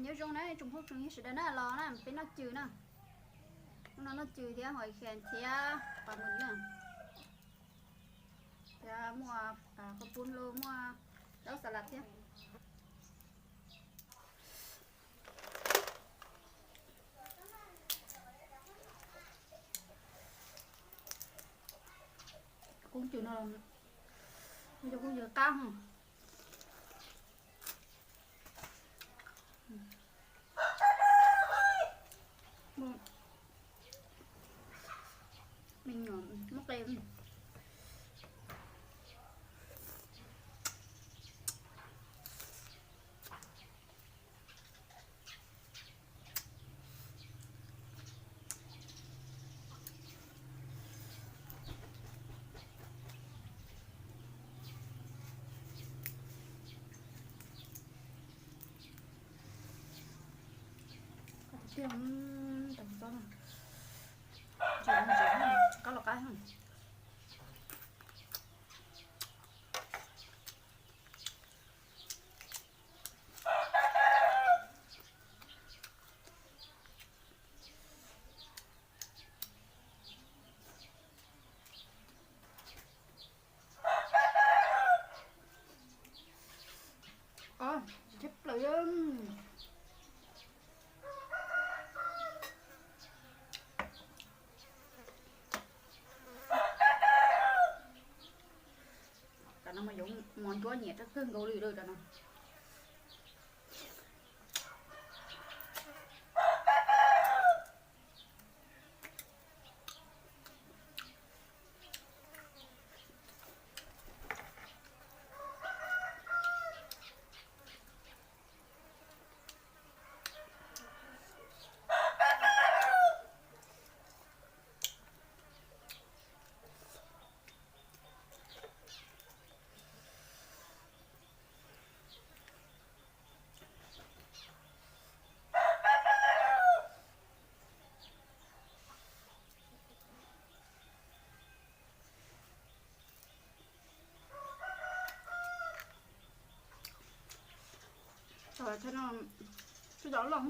Nyob zoo na tsoom phooj tsoom ywg sawv daws na, los na peb noj cws na. Hnub no noj cws thiab hais khees thiab pas mus na. Thiab muaj qhaub poob los muaj zaub xas las thiab. Koob cws no, cov koob cws qab. Me nyuam muab qe. Qab los qab. Tsis thib plaws. Cov no mas yuav mos ntsuab nyiam rau kawg nkaus li lawm cov no. Thaum no tsis tau loj.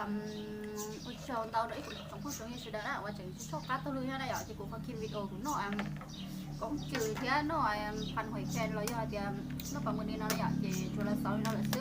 Ua tsaug ntau rau ib tsoom phooj tsoom ywg sawv daws na uas tseem tsis txhob qab taug lw thiab na yom. Ces kuv qhov ki video kuv noj koob tswm thiab noj phan huam khe los yog tias noj pas mus li no na yom, ces tsuas los xaus li no lawm xwb.